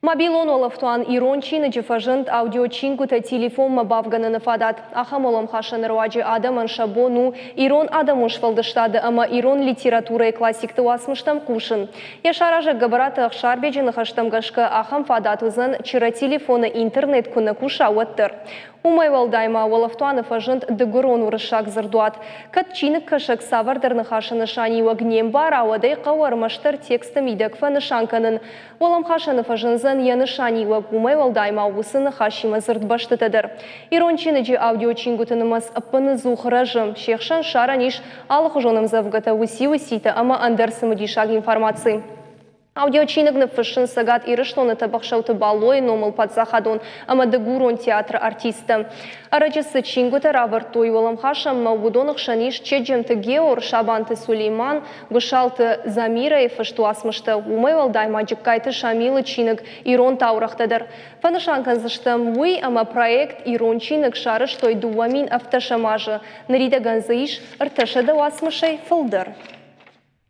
Мобилон уӕлӕфтуан Ирон чиныджы фӕзынд аудиочингуытӕ телефонмӕ бавгӕныны фадат. Ахӕм уӕлӕмхасӕны руаджы адӕмӕн сӕ бон у ирон адӕмон сфӕлдыстады ӕмӕ ирон литературӕйы классикты уацмыстӕм хъусын. Йӕ саразӕг Гӕбӕраты Ӕхсарбеджы ныхӕстӕм гӕсгӕ ахӕм фадат уыдзӕн, чырӕ телефоны интернет куы нӕ куса, уӕд дӕр. Уымӕй уӕлдай ма уӕлӕфтуаны фӕзынд дыгурон-уырыссаг дзырдуат. Кӕд чиныгкӕсӕг цавӕрдӕр ныхасы нысаниуӕг не мбара, уӕд ӕй хъӕуы ӕрмӕстдӕр тексты мидӕг фӕнысан кӕнын. Уӕлӕмхасӕны фӕзындзӕн йӕ нысаниуӕг, уымӕй уӕлдай ма уыцы ныхасимӕ дзырдбӕстытӕ дӕр. Ирон чиныджы аудиочингуыты нымӕц ӕппыныдзух рӕзы, се хсӕн ссарӕн ис алыхуызон ӕмдзӕвгӕтӕ, уыци-уыцитӕ ӕмӕ ӕндӕр цымыдисаг информаци. Аудиочиныг ныффыссын Цӕгат Ирыстоны Тӕбӕхсӕуты Балойы номыл паддзахадон ӕмӕ Дыгурон театры артисттӕ. Ӕрӕджы цы чингуытӕ равӕрдтой уӕлӕмхасӕнмӕ, уыдоны хсӕн ис Чеджемты Геор, Сабанты Сулейман, Гуыссалты Замирӕйы фыст уацмыстӕ, уымӕй уӕлдай ма Джыккайты Шамилы чиныг Ирон таурӕгътӕ дӕр. Фӕнысан кӕндзыстӕм уый, ӕмӕ проект Ирон чиныг сарӕзтой 2017 азы. Ныридӕгӕн дзы ис 300 уацмысӕй фылдӕр.